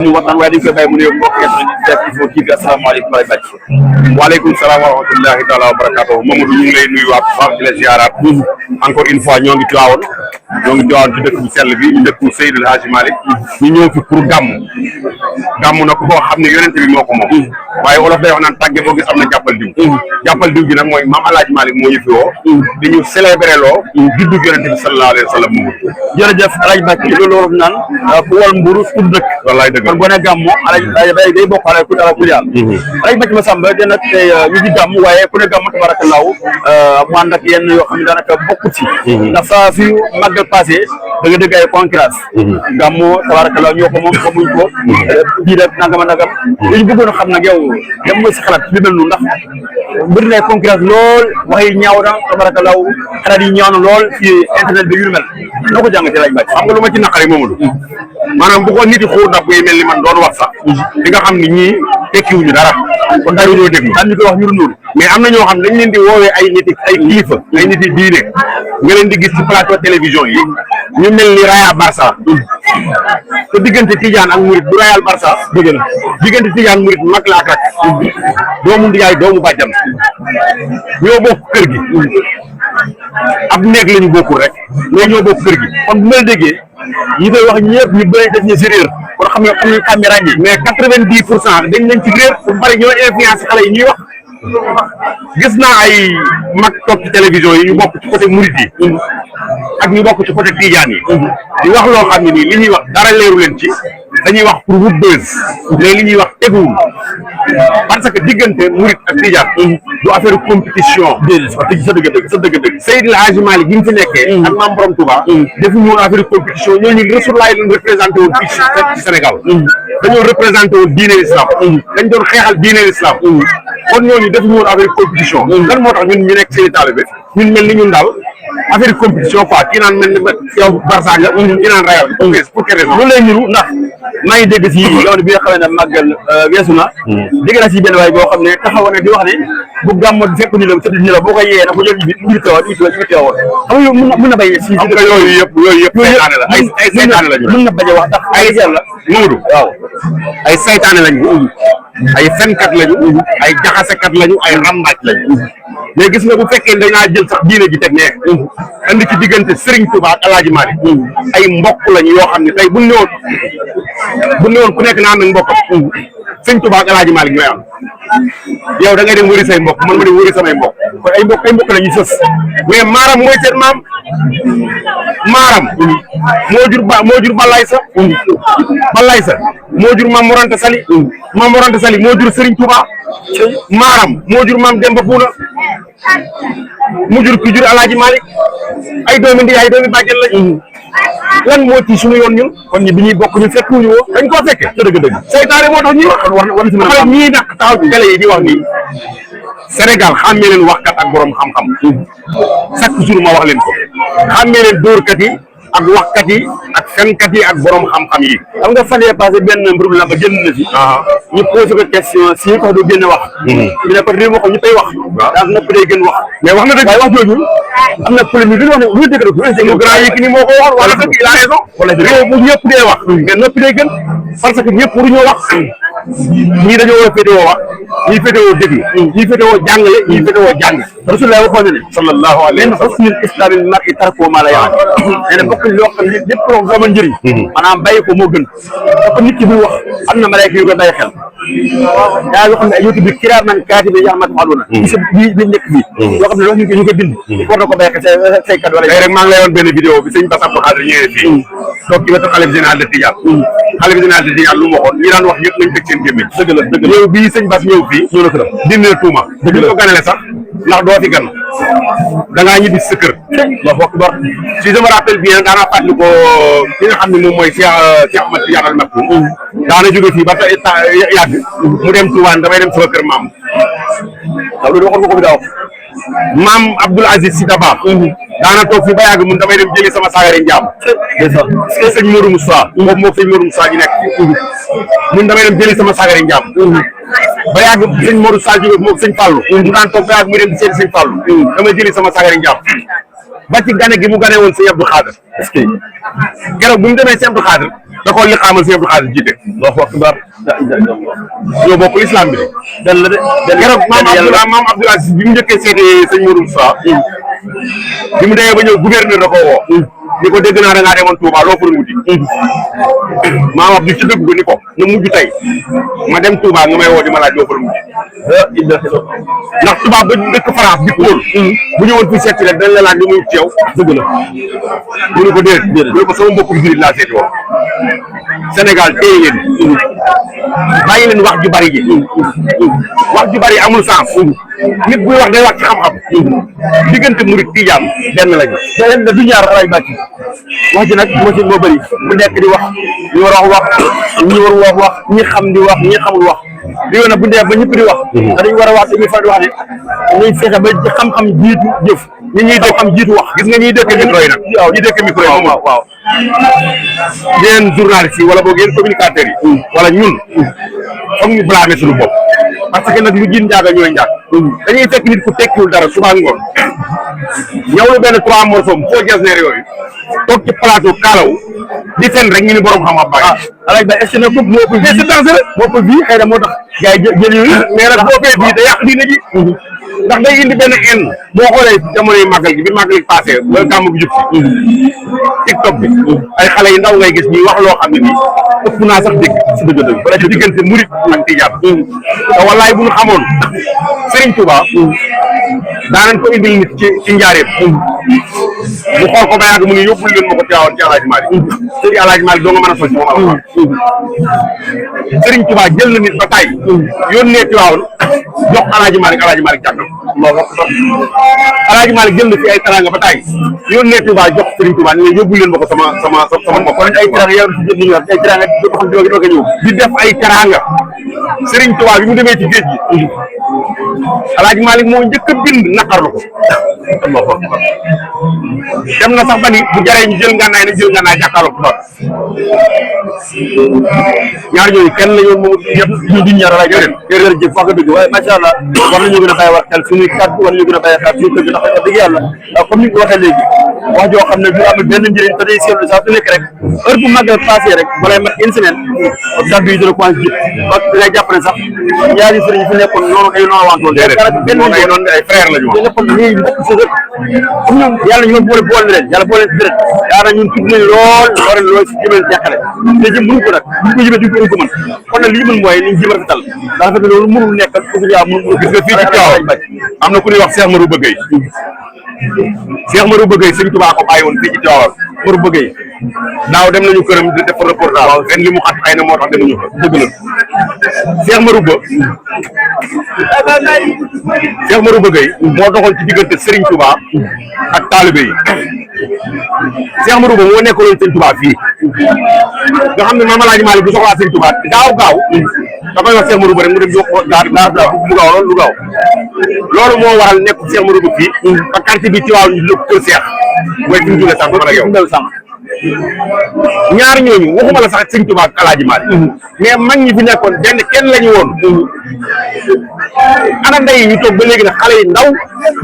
ñu waxtaan waaye dañ koy bàyyi mu ne mbokk yi fo kii bi asalaamaaleykum wa rahmatulah. waaleykum salaam wa rahmatullahi taala wa barakatuh. Mamadou ñu ngi lay nuyuwaat bu baax di la ziaraat encore une fois ñoo ngi Tiwaawoon ci dëkk bu sell bi ñu dëkk Seydil Hadji Malick ñu ñëw fi pour gàmm na ko koo xam ne yonent bi moo ko moom waaye wolof day wax naan tàgge boo gis am na jàppal diw gi nag mooy maam Alaaji Malick moo ñu fi woo di ñu célébrer loo juddu yonent bi sallallahu alayhi wa sallam moom jërëjëf Alaaji Mbacke loolu wolof naan ku wal mburu fu dëkk wallaay dëgg kon boo ne gàmmu Alaaji day bokk ala ku yàlla Alaaji Mbacke Massamba de nag tey ñu ci gàmm waaye ku ne gàmm tabarakallahu mu ànd ak yenn yoo xam ne daanaka bokkut ci ndax saa fi màggal passé da nga dégg ay concurrence gàmmu tabarakallahu ñoo ko moom xamuñ ko bii rek nangam nangam dañu bëggoon a xam nag yow dem mooy si xalaat li mel noonu ndax bëri na concurrence lool wax yi ñaaw na tabarakallahu xalaat yi ñaaw na lool ci internet bi yu mel noo ko jàngatee Alaaji Mbacke xam nga lu ma ci naqari Mamadou maanaam bu ko nit yi xuur ndax buy mel ni man doon wax sax di nga xam ni ñii tekkiwuñu dara kon dañu ñoo déglu daan ñu koy wax ñu noonu mais am na ñoo xam dañ leen di woowee ay nit ay kilifa ay nit yi diine nga leen di gis ci plateau télévision yi ñu mel ni Raya Barça te diggante Tidiane ak Murit bu Rayal Barça dëgg la diggante Tidiane Murit mag la ak rak doomu ndiyaay doomu bàjjam ñoo bokk kër gi ab néeg la ñu bokkul rek mais ñoo bokk kër gi kon bu ma la déggee ñi koy wax ñëpp ñu bëri def ñu si réer kon xam ne caméra yi mais 90% dañ leen ci réer bu bari ñoo influence xale yi ñuy wax gis naa ay mag toog ci télévision yi ñu bokk ci côté murit yi ak ñu bokk ci côté tijaan yi di wax loo xam ne nii li ñuy wax dara leeru leen ci dañuy wax pour wut buzz mais li ñuy wax teguwul parce que diggante murit ak tijaan du affaire compétition sa dëgg Seydil Hadji Malick bi mu fi nekkee ak Maam Borom Touba defuñu woon affaire compétition ñooñu Rasulullaah leen représenté woon fii ci Sénégal dañoo représenté woon diine l'islam dañ doon xeexal diine l'islam kon ñooñu defuñu woon affaire compétition lan moo tax ñun ñu nekk seeni taalibe ñun mel ni ñun daal affaire compétition quoi kii naan mel ni yow Barça nga kii naan Real pour quelle raison loolu lay niru ndax maa ngi dégg si jamono bi nga xam ne màggal weesu na dégg naa si benn waay boo xam ne taxawoon ne di wax ne bu gàmmo fekk ñu la sëdd ñu la boo ko yee na ko jël ñu teewoon xam nga mën na bay si xam nga yooyu yëpp saytaane la ay saytaane lañu mën na bañ a wax ndax ay yàlla Mamadou waaw ay saytaane lañu ay fenkat lañu ay jaxasekat lañu ay rambaaj lañu mais gis nga bu fekkee dañaa jël sax diine ji teg ne andi ci diggante Serigne Touba ak Alaaji Malick ay mbokk lañu yoo xam ne tey bu newoon ku nekk na am ak mbokkam Serigne Touba ak Alaaji Malick ñooy am yow da ngay dem wëri say mbokk man ma dem wëri samay mbokk kon ay mbokk la ñuy sës mais maaram mooy seen maam maaram moo jur Balaye sa moo jur Maam Mor Anta Sali Maam Mor Anta Sali moo jur Serigne Touba maaram moo jur Maam Demba Buuna mu jur ki jur Alaaji Malick ay doomi ndi ay doomi bàjjen lañ lan moo ci suñu yoon ñun kon ñi bi ñuy bokk ñu fekk wuñu woo dañ koo fekke te dëgg saytaane moo tax ñuy wax war na si mën a ñii nag taxaw ci télé yi di wax nii Sénégal xàmmee leen waxkat ak borom xam-xam chaque jour ma wax leen ko xàmmee leen dóorkat yi ak waxkat yi ak fenkat yi ak borom xam-xam yi xam nga fan yee passé benn mbirum la ba génn na fi ñu posé ko question si ko du génn wax ñu ne ko réew ma ko ñu koy wax daal nopp day gën wax mais wax na dëgg waaye wax jooju am na polémique li wax ne lu dëgg rek lu grand yi ki ni moo ko wax wala dëgg il a raison réew bu ñëpp dee wax nga noppi day gën parce que ñëpp waruñoo wax ñii dañoo war a féetewoo wax ñii féetewoo déglu ñii féetewoo jàngale ñii féetewoo jàng Rasulullah waxoon na ne sallallahu alayhi wa sallam husnul islami mar'i tarkuhu ma la ya'ni nee na bokk loo xam ne lépp loo xam ne njëriñ maanaam bàyyi ko moo gën dafa nit ki buy wax am na malayka yu ko bàyyi xel daa yoo xam ne ay yóotu bi kiraaman kaatibiin ya'maluuna bi nekk bi yoo xam ne loo ñu ko bind war na ko bàyyi xel say kat wala tey rek maa ngi lay woon benn vidéo bi sëñ Bass Abdou Khadre ñëwee fii toog ci wetu xalifa général de Tidiane xalifa général de Tidiane lu mu waxoon ñi daan wax ñëpp nañ teg seen gémmiñ dëgg la ñëw bii sëñ Bass ñëw fii ñëw na këram dindi na tuuma ñu ko ganale sax ndax doo fi gan da ngaa ñibbi sa kër Allahu akbar si je me rappelle bien daanaa fàttali ko ki nga xam ne moom mooy Cheikh Ahmad Tidiane Al Maktoum daana jóge fii ba tey yàgg mu dem Touba damay dem sama kër maam waaw loolu waxoon nga ko fi daaw maam Abdoul Aziz Sy Dabakh daana toog fii ba yàgg mun damay dem jëli sama sagari njaam est-ce que sëñ Modou Moussa moom moo sëñ Modou Moussa ñu nekk mun damay dem jëli sama sagari njaam ba yàgg sëñ Modou Sa jóge moom sëñ Fallou mu daan toog ba yàgg muy dem di seeti sëñ Fallou damay jëli sama sagari njaam ba ci gane gi mu gane woon sëñ Abdou Khadre est-ce que keroog bu mu demee sëñ Abdou Khadre da koo liqaamal sëñ Abdou Khadre jiite. Allahu akbar. ñoo bokk l'islam bi de. dal la de. keroog maam Abdoul Aziz bi mu njëkkee seeti sëñ Modou Moussa. bi mu demee ba ñëw gouverneur da koo woo. ni ko dégg naa da ngaa demoon Touba loo fa mujj. maam Abdou ci dëgg ko ni ko na mujj tey ma dem Touba nga may woo di ma laaj loo fa mujj. ndax tubaab ba dëkk France di Pôle. bu ñëwoon fii seet si rek dañ la laaj li muy ci yow. dëgg la mu ne ko déedéet. mu ne ko sama mbokku jullit laa seeti woon. Sénégal téye leen. bàyyi leen wax ju bari ji. wax ju bari amul sens. nit buy wax day wax ci xam-xam. diggante murid tijaan benn lañu. te du ñaar alaay bàcc wax ji nag mosin moo bëri bu nekk di wax ñu war a wax ñi war wax ñi xam di wax ñi xamul wax di yoon nag bu dee ba ñëpp di wax te dañu war a wax dañuy faral di wax ne ñuy fexe ba xam-xam jiitu jëf ñi ñuy def xam jiitu wax gis nga ñuy dëkk micro yi nag ñi dëkk micro yi moom waaw yéen journalistes yi wala boog yéen communicateurs yi wala ñun foog ñu blâmer suñu bopp parce que nag lu jiin njaaga ñooy njaag dañuy fekk nit ku tekkiwul dara suba ngoon ñëw lu benn 3 morceaux foo jasneer yooyu toog ci plateau kaalaw di fen rek ñu ni borom xam-xam bàyyi alaaj ba est-ce que nag moo ko c'est dangereux moo ko bii xëy na moo tax gars yi jël yooyu mais nag boo fee bii da yàq diine ji ndax day indi benn en boo xoolee jamonoy màggal gi bi màggal gi passé ba gàmm gi jub si TikTok bi ay xale yu ndaw ngay gis ñuy wax loo xam ne nii ëpp naa sax dégg si dëgg ba ci diggante murit ak tijaan te wallaay bu ñu xamoon Serigne Touba daanañ ko indil nit ci njaareem bu xool ko ba yàgg mu ngi yóbbul leen ma ko teewoon ci Alaaji Maalik Serigne Alaaji Maalik doo nga mën a sol ci moom Serigne Touba jël na nit ba tay yónnee Tiwaawoon jox Alaaji Maalik Alaaji Maalik jàkkal Alaaji Maalik jël na fi ay taranga ba tay yónnee Touba jox Serigne Touba ne yóbbul leen ma ko sama bopp kon ay taranga yow si jël ñu wax ay taranga do xam doog a ñëw di def ay taranga Serigne Touba bi mu demee ci géej gi Alaaji Maalik moo njëkk a bind naqarlu ko dem na sax ba ni bu jaree ñu jël ngànnaay nañ jël ngànnaay jàkkaarloo ko ñaar ñooyu kenn la ñoon moom yëpp ñu duñ ñaar rajo ren jërëjëf wax nga dëgg waaye macha allah war nañu gën a bàyyi wax xel suñuy kàddu war nañu gën a bàyyi xel suñu kër gi ndax wax dëgg yàlla comme ni nga ko waxee léegi wax joo xam ne du amul benn njëriñ te day seetlu saa su nekk rek heure bu màggal passé rek balay mat une semaine kàddu yi dina commencé jëpp parce que da ngay jàpp ne sax ñaari sëriñ fi nekkoon noonu ay noonu wantoon benn noonu ay frère la ñu woon nekkoon nii mbokk si rek comme ñoom yàlla ñu boole leen yàlla boole leen si dërët daana ñun tudd nañ lool si jëmale jàqale te jëm mënu ko nag ñu ko jëmee duñ ko mën kon nag li ñu mën mooy liñ jëm rafetal ndax rafet loolu mënul nekk ak yaa mënul gis nga fii ci Tiwaawan am na ku ñuy wax Cheikh Marou Bëggey Cheikh Marou Bëggey Sëñ Tuubaa ko bàyyi woon fii ci Tiwaawan Marou Bëggey daaw dem nañu këram di def reportage ren li mu xat xëy na moo tax demuñu fa dëgg la Cheikh Marou Bëggey moo doxoon ci diggante Serigne Touba ak taalibe yi Cheikh Marou Ba moo nekkaloon Serigne Touba fii nga xam ne Maam Alaaji Maalik bu soxlaa Serigne Touba gaaw da koy wax Cheikh Marou Ba rek mu dem daa mu gaaw loolu lu gaaw loolu moo waral nekk Cheikh Marou Ba fii ba quartier bi Tiwaawan ñu lëkk kër Cheikh mooy fi mu jógee sax ba ak yow ñaar ñooñu waxuma la sax Sëñ Tuubaa ak Alaaji Maalik mais mag ñi fi nekkoon benn kenn la ñu woon ana ndey yi ñu toog ba léegi nag xale yi ndaw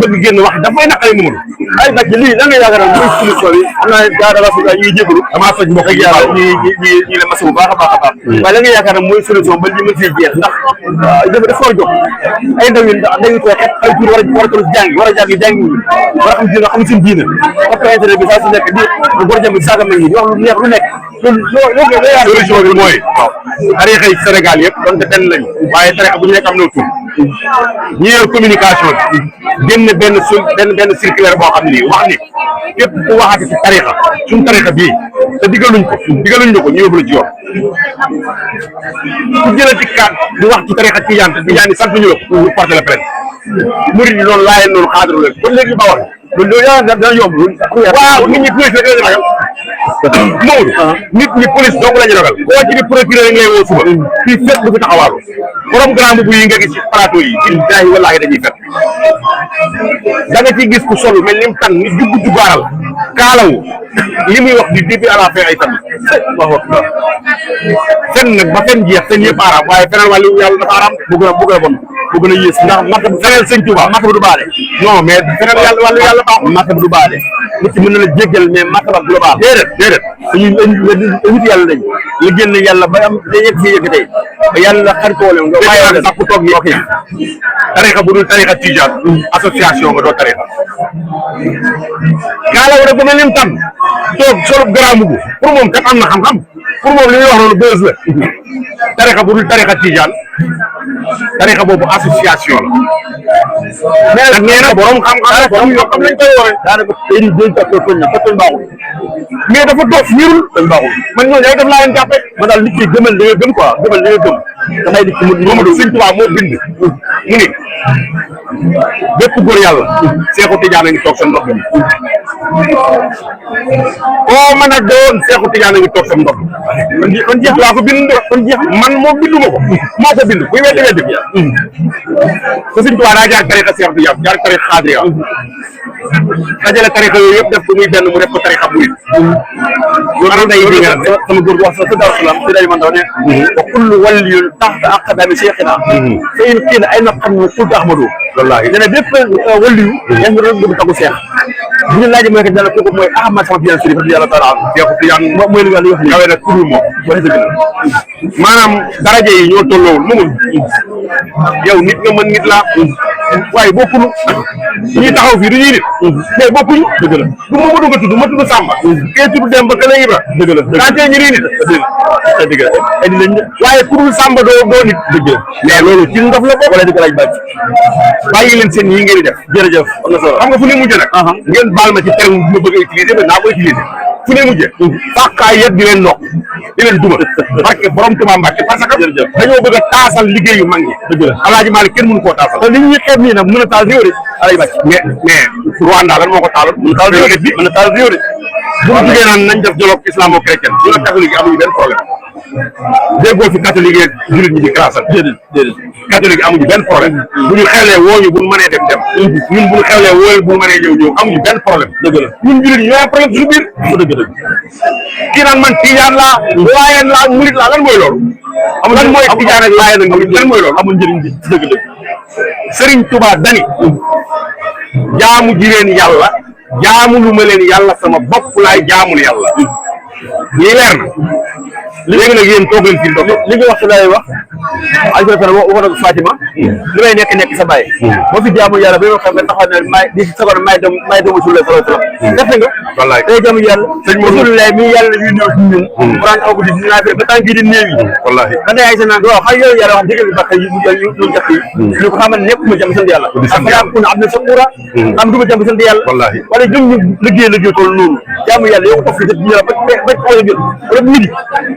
bëgg génn wax dafay naqari Mamadou ay bàcc lii lan nga yaakaar mooy solution bi xam naa daa la ñuy jégalu damaa soj mbokk ak yàlla ñi la masa bu baax a baax waaye la nga yaakaar mooy solution ba li mën fii jeex ndax dafa war a jox ay ndaw yi dañu toog ay tur war a toll si jàngi war a jàngi war a xam dina xam seen diina parce que internet bi saa su nekk di war a jëm saaga mag ñi di wax lu neex lu nekk solution bi mooy tarixa yi Sénégal yëpp donte benn lañu waaye tarixa bu ñu nekk am na tur ñi yor communication bi génn benn circulaire boo xam ne nii wax ni képp ku waxati ci tarixa suñu tarixa bii te digaluñ ko ñu yóbbu la ci yoon ku jëlati kat di wax ci tarixa tijaan te tijaan yi sant ñu la ko ñu porté la plainte murid yi noonu laayeen noonu xaadaru leen kon léegi bawal loolu yaa dana yomb waaw nit ñi police rek lañu ragal Maodo nit ñi police dong la ñu ragal koo ci di procureur ngay woo suba fii fépp du fi taxawaalu borom grand bu yi nga gis ci plateau yi billaahi wallaahi dañuy fet da nga ciy gis ku solu mel ni mu tan ni dugg dugaaral kaalawu li muy wax di début à la fin ay tamit wax fen nag ba fen jeex fen yëpp araam waaye feneen wàllu yàlla dafa araam bëgg na bon bu gën a yées ndax martaba feneen sëñ Tuubaa martaba du baale non mais feneen yàlla wàllu yàlla baaxul martaba du baale nit ki mën na la jéggal mais martaba du la baal déedéet nit yàlla lañ la génn yàlla ba am day yegg fii yegg tey ba yàlla xaritoo leen nga waaye sax ku toog ok tarixa bu dul tarixa tijaan association nga doo tarixa kaalaw rek ba mel ni tam toog solub garaamu gu pour moom kat am na xam-xam pour moom li muy wax noonu bës la tarixa bu dul tarixa tijaan tarixa boobu association la mais nag nee na borom xam-xam borom yoo xam lañ koy woowee daanaka dañuy tooñ na tooñ baaxul mais dafa dof ñirul tooñ baaxul man ñooñu ay def laa leen jàppe man daal nit ki gëmal da nga gëm quoi gëmal da nga gëm dangay nit ki Mamadou Sëñ Tuubaa moo bind mu ni bépp góor yàlla Seexu Tijaan a ngi toog sa ndox mi koo mën a doon Seexu Tijaan a ngi toog sa ndox kon jeex laa ko bind kon jeex man moo binduma ko moo ko bind kuy weddi weddi ko Sëñ Tuubaa daa jaar tarixa Seexu Tijaan jaar tarixa Xaadiriya dajale tarixa yooyu yëpp def ko muy benn mu def ko tarixa murit loolu day dégg sama góor gu wax sa Daaru Salaam si dañu man daw ne wa kullu waliyun taxta aqdami cheikhina fa in qiila ayna qadmu qultu ahmadu wallaahi dene bépp waliyu yaa ngi doon bëgg tagu seex bu ñu laajee mooy que dana kooku mooy Ahmad sama Tijaan Sëriñ radiyallaahu taala anhu Seexu Tijaan mooy li nga wax ni kawe na kurul moom wax dëgg la maanaam daraja yi ñoo tolloowul mumul yow nit nga mën nit laa waaye bokkunu ñi taxaw fii du ñuy nit mais bokkuñu dëgg la du Mamadou nga tudd ma tudd Samba kee tudd Demba ka la Ibra dëgg la kaatee ñu nii nit dëgg la ay nit lañ waaye kurul Samba doo nit dëgg la mais loolu ci ndof la bokk wala di ko laaj bàcc bàyyi leen seen yi ngeen di def jërëjëf am na solo xam nga fu ne mujj nag ngeen baal ma ci terme bi ma bëgg a utiliser mais naa ko utiliser fu ne mujj fàkkaay yëpp di leen nokk di leen duma parce que borom Tuubaa Mbàkke parce que dañoo bëgg a taasal liggéeyu mag ñi dëgg la Alaaji Maalik kenn mënu koo taasal te li ñuy xeeb nii nag mën a taal réew de alay bàcc mais Rwanda lan moo ko taaloon mën a taal réew de mën a taal réew de bu ñu jugee naan nañ def dialogue islamo-chrétien ñu ne catholique yi amuñu benn problème déggoo fi catholique yeeg jullit ñi di classal déedéet catholique yi amuñu benn problème bu ñu xewlee woo ñu bu ñu mënee dem ñun bu ñu xewlee woo bu ñu mënee ñëw amuñu benn problème dëgg la ñun jullit ñi ñoo am problème suñu biir dëgg kii naan man tijaan laa laayeen laa murit laa lan mooy loolu lan mooy tijaan ak laayeen ak murit lan mooy loolu amul njëriñ bi dëgg la Sëriñ Tuubaa dani jaamu ji leen yàlla jaamu lu ma leen yàlla sama bopp laay jaamul yàlla ñii leer na léegi nag yéen toog leen fii ndox li nga wax si laay wax ajurata waxoon na Fatima li may nekk sa bàyyi boo fi jaamu yàlla ba nga xam ne taxaw ne may di sagoon may doomu Rasulullah sallallahu alayhi wa sallam def nga wallaay day jaamu yàlla sëñ Rasulullah mi yàlla yu ñëw ci ñun Quran aw di dinaa fi ba tànk yi di néew yi wallahi da ngay ay sa naan waaw xam yow yàlla wax digal bakk yi ñu jàpp yi ñu ko xamal nekk ma jàmm sant yàlla afala kun abdan shakura am du ma jàmm sant yàlla wallahi wala ñun ñu liggéey toll noonu jaamu yàlla yow toog fi def yàlla ba xool jël wala midi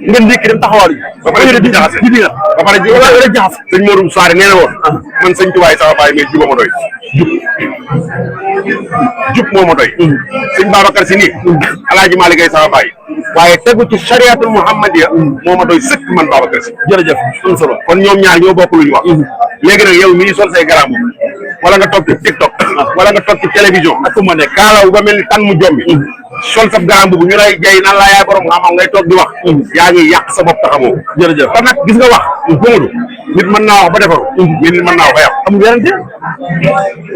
ngeen ndékki dem taxawal yi ba pare di jaxase di nga ba pare ji wala jaxase sëñ Modou Soare nee na woon man sëñ Tuubaa sama baay mais juba ma doy jub moo ma doy sëñ Babacar Si nii Alaaji Maalik Gay sama baay waaye tegu ci chariatul muhammadiya moo ma doy sëkk man Babacar Si jërëjëf am solo kon ñoom ñaar ñoo bokk lu ñu wax léegi nag yow mii sol say garaam wala nga toog ci TikTok wala nga toog ci télévision ak fu ma ne kaalaw ba mel ni tan mu jombi sol sab garaam bu ñu lay jay nan laa yaay borom xam-xam ngay toog di wax yaa ngi yàq sa bopp taxamoo jërëjëf kon nag gis nga wax Mamadou nit mën naa wax ba defaru mais nit mën naa wax ba yàq amul werante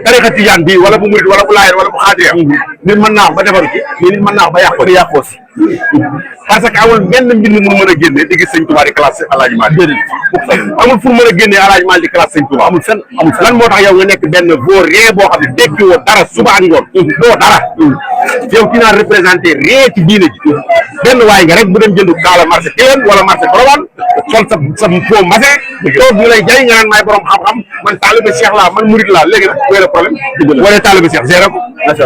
tarixa tijaan bi wala bu murit wala bu laayeen wala bu xaadiriya nit mën naa wax ba defaru ci mais nit mën naa wax ba yàq ko yàqoo si parce que amul benn mbind mu mën a génne di gis sëñ Tuubaa di classe Alaaji Maalik amul fu mën a génnee Alaaji Maalik di classe sëñ Tuubaa amul fenn amul lan moo tax yow nga nekk benn vaut rien boo xam ne tekki woo dara suba ak ngoon doo dara yow ki naa représenté rien ci diine ji benn waay nga rek bu dem jëndu kaala marché Tilène wala marché Colobane sol sa faux masin toog ñu lay jëriñ nga naan maay borom xam-xam man taalibe Cheikh laa man murit laa léegi nag wooy la problème wala taalibe Cheikh géré ko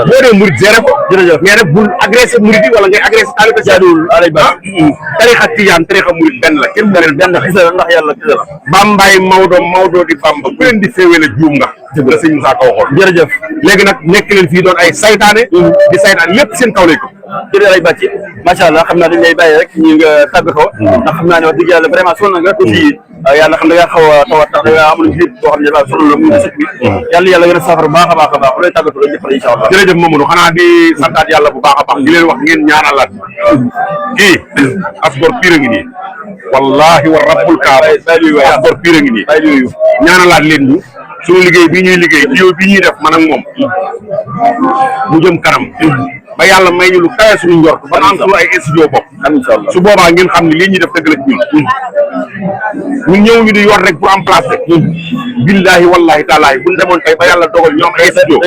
boo dee murit géré ko jërëjëf mais nag bul agressé murit yi wala ngay agressé taalibe Cheikh tarixa tijaan tarixa murit benn la kenn da leen benn la ndax yàlla kese la Bambaay Maodo di Bamba ku leen di féewee juum nga la sëñ Moussa Ka waxoon jërëjëf léegi nag nekk leen fii doon ay saytaane di saytaane lépp seen kaw lay ko jërëjëf lay bàcc macha allah xam naa dañ lay bàyyi rek ñu nga tàggatoo ndax xam naa ne wax dëgg yàlla vraiment sonn nga aussi yàlla xam da ngaa xaw a tawat tax da ngaa amul nit boo xam ne dafa sonn la mu ngi sëkk bi yàlla gën a saafara baax a baax a baax lay tàggatoo la jëfal incha allah jërëjëf Mamadou xanaa di santaat yàlla bu baax a baax di leen wax ngeen ñaanalaat kii asgor pire ngi nii wallahi wa rabbul kaaba asgor pire ngi nii ñaanalaat leen ñu suñu liggéey bii ñuy liggéey yow bi ñuy def man ak moom mu jëm kanam ba yàlla may ñu lu kawe suñu njort ba am suñu ay studio bopp su boobaa ngeen xam ne lii ñuy def dëgg la ci ñun ñëw ñu di yor rek pour am place rek billahi wallahi taalahi buñ demoon tey ba yàlla dogal ñoom ay studio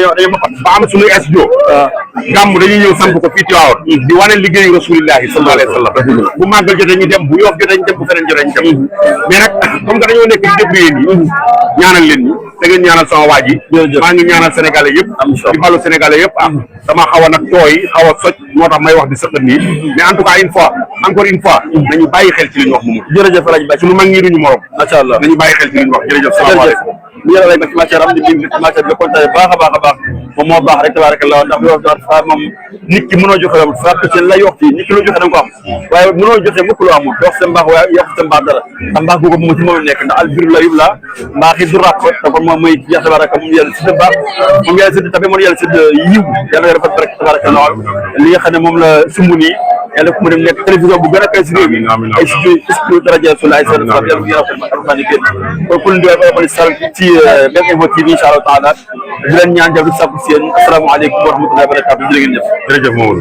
ba am suñuy studio gàmm dañuy ñëw samp ko fii Tiwaawan di wane liggéeyu rasulillahi sallallahu alayhi wa sallam bu màggal jotee ñu dem bu Yoof jotee ñu dem bu feneen jotee ñu dem mais nag comme que dañoo nekk di débrouiller nii ñaanal leen ñi da ngeen ñaanal sama waa ji maa ngi ñaanal sénégalais yëpp di balu sénégalais yëpp dama xaw a nag tooy xaw a soj moo tax may wax di sëqat nii mais en tout cas encore une fois nañu bàyyi xel ci li ñu wax moom jërëjëf Alaaji Baye suñu mag ñi duñu morom macha allah nañu bàyyi xel ci li ñu wax jërëjëf salaamaaleykum ñu yàlla lay matière am di matière bi kontaan baax a baax moom moo baax rek tabarakallah ndax yow dafa moom nit ki mënoo joxe loolu fa ci lay wax ci nit ki lu joxe da nga ko am waaye mënoo joxe mukk lu amul wax sa mbaax waaye yokk sa mbaax dara sa mbaax googu moom ci moom nekk ndax albiru la yub la mbaaxi du ràpp dafa moom mooy ya tabaraka moom yàlla si baax moom yàlla si tabe moom yàlla si yiw yàlla nga rafet rek tabarakallah li nga xam ne moom la sumb nii yàlla ku mu dem nekk télévision bu gën a kay si réew mi ay studio daraja su laay seen yàlla alfani génn kon kun di ko sal ci Mek Info TV incha allah taala di leen ñaan jàpp di sàkku si yéen asalaamaaleykum wa rahmatullahi wa barakatuh jërë ngeen jëf jërëjëf Mamadou